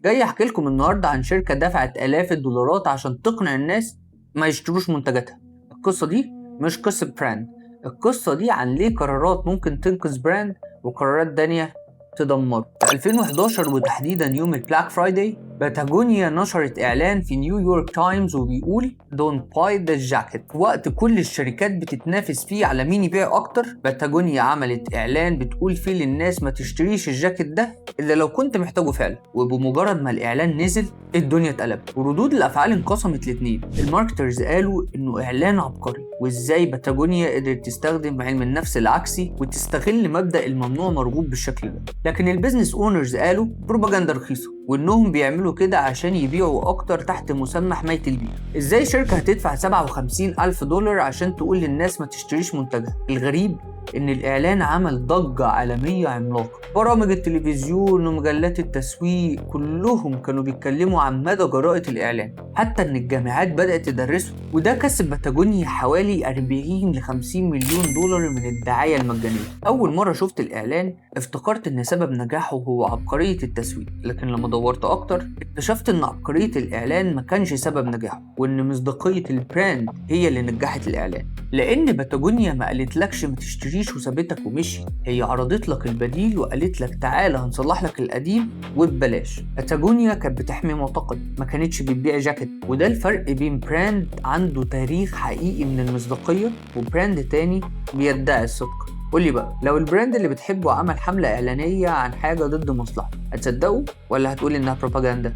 جاي احكي لكم النهارده عن شركة دفعت الاف الدولارات عشان تقنع الناس ما يشتروش منتجاتها. القصة دي مش قصة brand، القصة دي عن ليه قرارات ممكن تنقذ brand وقرارات تانية تدمره. في 2011 وتحديدا يوم ال Black Friday، باتاجونيا نشرت اعلان في نيويورك تايمز وبيقول Don't buy the jacket. وقت كل الشركات بتتنافس فيه على مين يبيع اكتر، باتاجونيا عملت اعلان بتقول فيه للناس ما تشتريش الجاكيت ده الا لو كنت محتاجه فعلا. وبمجرد ما الاعلان نزل الدنيا اتقلبت وردود الافعال انقسمت لاتنين. ال marketers قالوا انه اعلان عبقري، وازاي باتاجونيا قدرت تستخدم علم النفس العكسي وتستغل مبدا الممنوع مرغوب بالشكل ده. لكن ال business owners قالوا بروباجندا رخيصة، وانهم بيعملوا كده عشان يبيعوا اكتر تحت مسمى حماية البيئه. ازاي شركة هتدفع 57 الف دولار عشان تقول للناس ما تشتريش منتجها؟ الغريب ان الاعلان عمل ضجة عالمية عملاقة، برامج التلفزيون ومجلات التسويق كلهم كانوا بيتكلموا عن مدى جراءة الاعلان، حتى ان الجامعات بدأت تدرسه. وده كسب باتاجونيا حوالي 40 ل 50 مليون دولار من الدعاية المجانية. اول مرة شفت الاعلان افتكرت ان سبب نجاحه هو عبقرية التسويق، لكن لما دورت اكتر اكتشفت ان عبقرية الاعلان ما كانش سبب نجاحه، وان مصداقية ال brand هي اللي نجحت الاعلان. لان باتاجونيا ما قالتلكش ما تشتريش وسابتك ومشي، هي عرضت لك البديل وقالت لك تعالى هنصلح لك القديم وببلاش. باتاجونيا كانت بتحمي معتقد، ما كانتش بتبيع جاكيت. وده الفرق بين brand عنده تاريخ حقيقي من المصداقية و brand تاني بيدعي الصدق. قولي بقى، لو ال brand اللي بتحبه عمل حملة إعلانية عن حاجة ضد مصلحته، هتصدقه ولا هتقول إنها بروباجندا؟